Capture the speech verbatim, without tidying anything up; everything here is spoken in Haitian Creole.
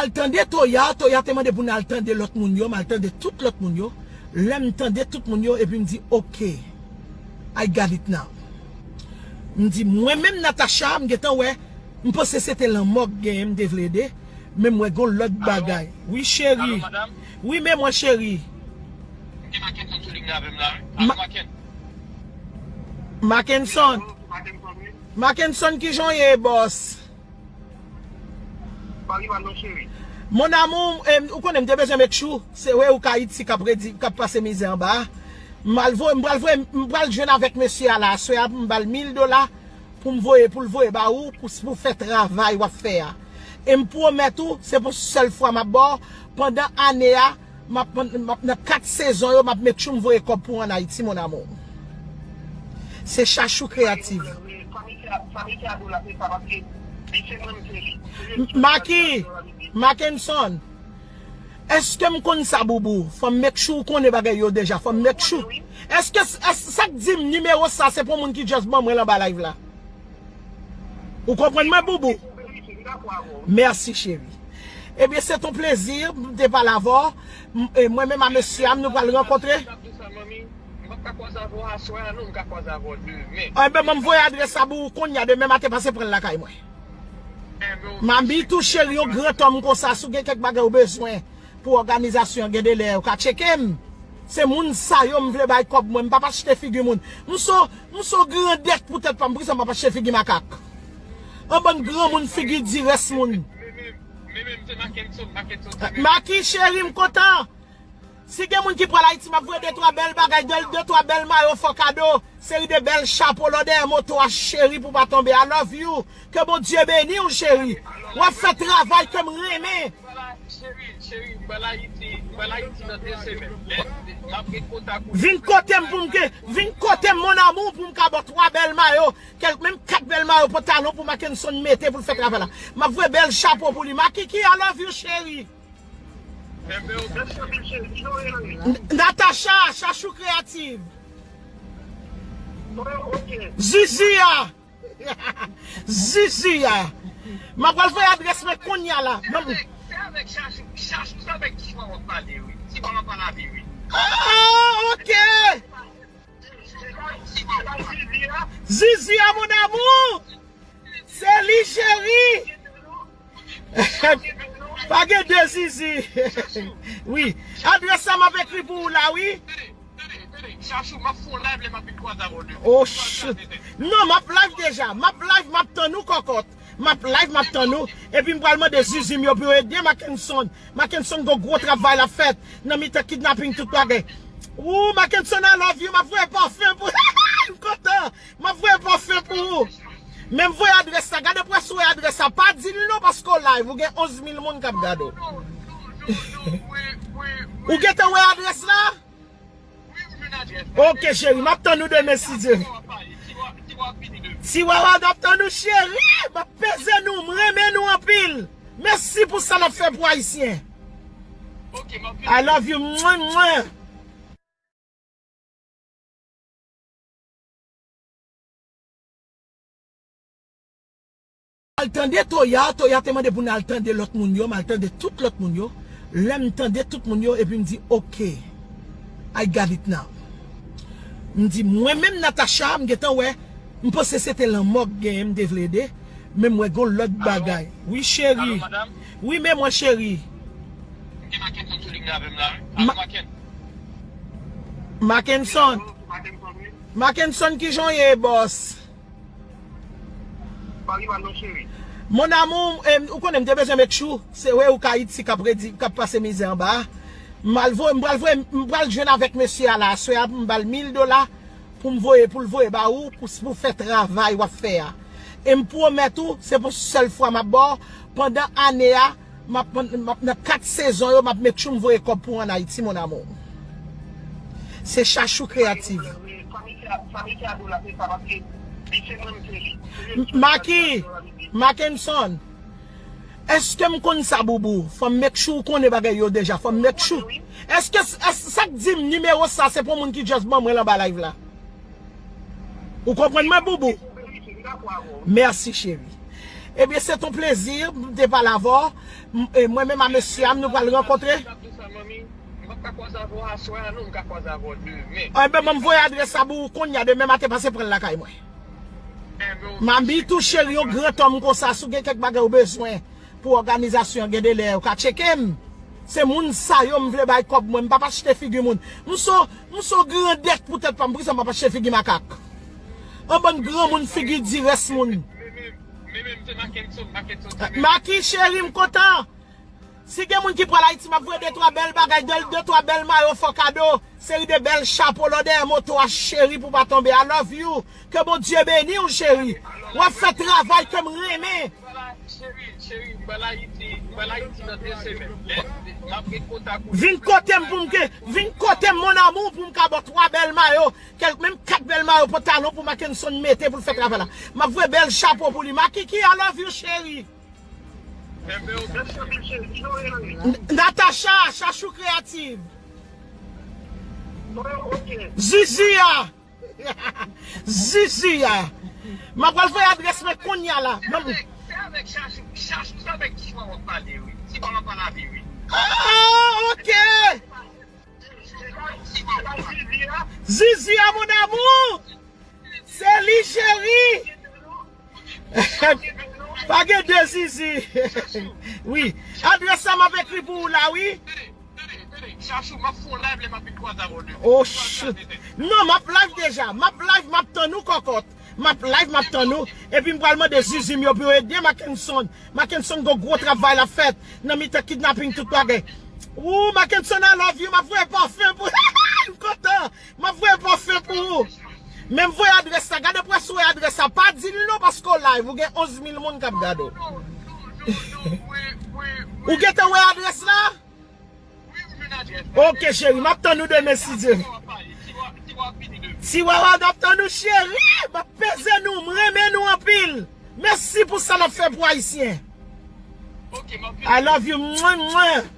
Al tande Toya, Toya te mande pou n al tande lòt moun yo, m al tande tout lòt moun yo. Lè m tande tout moun yo, epi m di, "Ok, I got it now." M di, "Mwen menm, Natacha, m gentan wè, m panse se te lanmò k genyen m te vle ede, men m wè gon lòt bagay." Wi, cheri. Wi, men mwen, cheri. Ma- Mackenson. Mackenson, kijan w ye, bòs? Mon amour, em, ou konnen m te bezwen make sure, se vre ou ka Ayiti k ap redi, k ap pase mizè anba a. M al voye, m pral voye, m pral jwenn avèk mesye a la, aswè a, m ba l mil dola pou m voye, pou l voye ba ou, pou, pou fè travay w ap fè a. E m pwomèt ou, se pou sèl fwa m ap ba w, pandan ane a, m ap, m ap, nan kat sezon yo, m ap make sure m voye kòb pou w ann Ayiti, mon amour. Se Chachou Kreyatif. Maki, Mackenson, èske m konn sa, boubou? Fò m make sure ou konnen bagay yo deja. Fò m make sure. Èske, èske sa k di m nimewo sa se pou moun ki just ban mwen l anba live la? Ou konprann mwen, boubou? Mèsi, cheri. Ebyen, se ton plezi, m te pale avè w. M- e mwen menm a mesye a m, nou pral rankontre. Ebyen, ban m voye adrès la pou ou kounye a, demen maten, pase pran l lakay mwen. Mami tou cheri, yon gran tòm konsa, si w gen kèk bagay ou bezwen pou òganizasyon an, gen de lè ou ka tcheke m. Se moun sa yo m vle bay kòb mwen, m p ap achte figi moun. M se w, m se w grandèt pou tèt pa m, poukisa m ap achte figi makak? Yon bann granmoun figi di rès moun. Maki cheri, m kontan. Si gen moun ki pral Ayiti, m ap voye de twa bèl bagay, de, de twa bèl mayo fò kado, seri de bèl chapo lò dèyè moto a, cheri, pou w pa tonbe. I love you. Ke Bondye beni w, cheri. W ap fè travay ke m renmen. Vin kote m pou m ke, vin kote m, mon amour, pou m ka ba w twa bèl mayo, kèk, menm kat bèl mayo pantalon pou Mackenson mete pou l fè travay la. M ap voye bèl chapo pou li. Makiki, I love you, cheri. N- Natacha, Chachou Kreyatif. Zizi a. Zizi a. M ap pral voye adrès mwen kounye a la. Ban m- Ah, ok. Zizi a, mon amour. Se li, cheri. Pa gen de Zizi. Wi. Adrès sa m ap ekri pou ou la, wi. Oh, shit. Non, m ap live deja. M ap live, m ap tann ou, kòkòt. M ap live, m ap tann ou. Epi m pral mande Zizi m yo pou yo ede Mackenson. Mackenson gon gwo travay l ap fèt nan mitan kidnaping tout bagay. Ou, Mackenson, I love you. M ap voye pafen pou m kontan. M ap voye pafen pou ou. Men m voye adrès la. Gade pou wè si w wè adrès la. Pa di l non paske w live. Ou gen onz mil moun k ap gade w. Ou gentan wè adrès la? Ok, cheri. M ap tann ou demen, si Dye vle. Ti Wawa, n ap tann ou, cheri. M ap peze nou. M renmen nou anpil. Mèsi pou sa n ap fè pou Ayisyen. I love you. Mwen, mwen. Al tande Toya, Toya te mande pou n al tande lòt moun yo, m al tande tout lòt moun yo. Lè m tande tout moun yo, epi m di, "Ok, I got it now." M di, "Mwen menm, Natacha, m gentan wè, m panse se te lanmò k genyen m te vle ede, men m wè gon lòt bagay." Wi, cheri. Wi, men mwen, cheri. Ma- Mackenson. Mackenson, kijan w ye, bòs? Mon amour, em, ou konnen m te bezwen make sure, se vre ou ka Ayiti k ap redi, k ap pase mizè anba a. M al voye, m pral voye, m pral jwenn avèk mesye a la, aswè a, m ba l mil dola pou m voye, pou l voye ba ou, pou, pou fè travay w ap fè a. E m pwomèt ou, se pou sèl fwa m ap ba w, pandan ane a, m ap, m ap, nan kat sezon yo, m ap make sure m voye kòb pou w ann Ayiti, mon amour. Se Chachou Kreyatif. M- Maki, Mackenson, èske m konn sa, boubou? Fò m make sure ou konnen bagay yo deja. Fò m make sure. Èske, èske sa k di m nimewo sa se pou moun ki just ban mwen l anba live la? Ou konprann mwen, boubou? Mèsi, cheri. Ebyen, se ton plezi, m te pale avè w. M- e Mwen menm a mesye a m, nou pral rankontre. Enben, ban m voye adrès la pou ou kounye a, demen maten, pase pran l lakay mwen. Mami tou cheri, yon gran tòm konsa, si w gen kèk bagay ou bezwen pou òganizasyon an, gen de lè ou ka tcheke m. Se moun sa yo m vle bay kòb mwen, m p ap achte figi moun. M se yon, m se yon grandèt pou tèt pa m, poukisa m p ap achte figi makak? Yon bann granmoun figi di rès moun. Maki cheri, m kontan. Si gen moun ki pral Ayiti, m ap voye de twa bèl bagay, de, de twa bèl mayo fò kado, seri de bèl chapo lò dèyè moto a cheri pou pa tonbe. I love you. Ke Bondye beni w cheri. W ap fè travay ke m renmen. Vin kote m pou m ke, vin kote m mon amour pou m ka ba w twa bèl mayo, kèk menm kat bèl mayo pantalon pou Mackenson mete pou l fè travay la. M ap voye bèl chapo pou li. Makiki, I love you cheri. Natacha, Chachou Kreyativ. Zizi a. Zizi a. M ap pral voye adrès mwen kounye a la. Mwen- Se avèk Chachou, Chachou, se avèk Tiwa w ap pale, wi. Tiwa w ap pale avè, wi. Ah, ok. Zizi a, mon amour. Se li, cheri. Pa gen de Zizi. Wi. Adrès sa m ap ekri pou ou la, wi. Chachou, m ap fè yon live lè m ap vin kwaze avè w demen. Oh, shit. Non, m ap live deja. M ap live, m ap tann ou, kòkòt. M ap live, m ap tann ou. Epi m pral mande Zizi m yo pou yo ede Mackenson. Mackenson gon gwo travay l ap fèt nan mitan kidnaping tout bagay. Ooh, Mackenson, I love you. M ap voye pafen pou m kontan. M ap voye pafen pou ou. Men m voye adrès la. Gade pou wè si w wè adrès la. Pa di l non paske w live. Ou gen onz mil moun k ap gade w. Ou gentan wè adrès la? Ok, cheri, m ap tann ou demen, si Dye vle. Tiwawa, n ap tann ou, cheri. M ap peze nou, m renmen nou anpil. Mèsi pou sa n ap fè pou Ayisyen. I love you. Mwen, mwen.